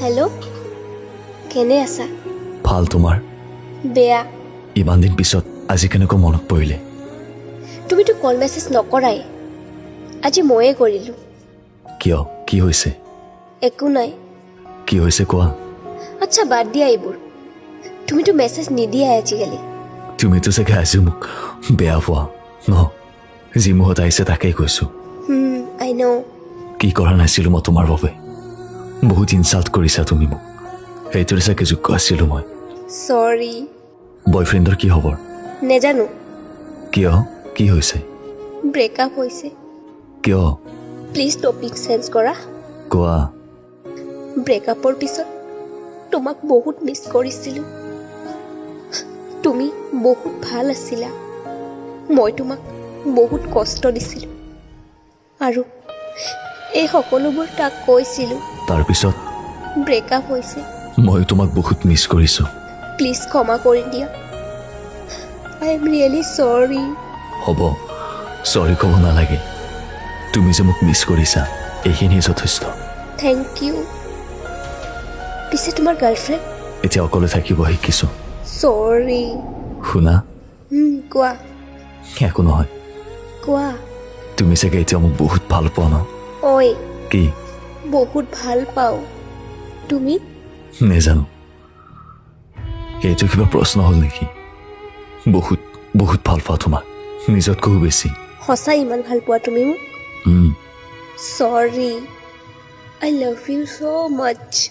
Hello', কেনে আছা? ভাল, তোমাৰ? বেয়া। ইমান দিন পিছত আজি কেনেকৈ মনত পৰিলে? তুমিতো কল মেছেজ নকৰাই, আজি ময়ে কৰিলোঁ। কিয়, কি হৈছে? একো নাই। কি হৈছে কোৱা। আচ্ছা, বাদ দিয়া এইবোৰ। তুমিতো মেছেজ নিদিয়াই আজিকালি। তুমিতো চাগে আজিও মোক বেয়া পোৱা ন? যি মুখত আহিছে তাকেই কৈছোঁ। I know. কি কৰা নাছিলোঁ মই তোমাৰ বাবে? বহুত ইনচাল্ট কৰিছা তুমি মোক। সেইটোৰে চাগে যোগ্য আছিলোঁ মই। চৰি। বয়ফ্ৰেণ্ডৰ কি খবৰ? নেজানো। কিয়, কি হৈছে? ব্ৰেকআপ হৈছে। কিয়? প্লিজ টপিক চেঞ্জ কৰা। কোৱা। ব্ৰেকআপৰ পিছত তোমাক বহুত মিছ কৰিছিলোঁ। তুমি বহুত ভাল আছিলা। মই তোমাক বহুত কষ্ট দিছিলোঁ আৰু এই সকলোবোৰ তাক কৈছিলোঁ। তাৰপিছত? ব্ৰেকআপ হৈছে। ময়ো তোমাক বহুত মিছ কৰিছোঁ। প্লিজ ক্ষমা কৰি দিয়া। I am really sorry. হ'ব, চৰি ক'ব নালাগে। তুমি যে মোক মিছ কৰিছা, এইখিনিয়ে যথেষ্ট। Thank you. পিছে তোমাৰ গাৰ্লফ্ৰেণ্ড? এতিয়া অকলে থাকিব শিকিছোঁ। চৰি। শুনা। কোৱা। একো নহয়। কোৱা। তুমি চাগে এতিয়া মোক বহুত ভাল পোৱা ন? ঐ। কি? বহুত ভাল পাওঁ। তুমি? নেজানো। এইটো কিবা প্ৰশ্ন হ'ল নেকি? বহুত বহুত ভাল পাওঁ তোমাক, নিজতকৈও বেছি। সঁচাই ইমান ভাল পোৱা তুমি মোক? উম। Sorry, I love you so much.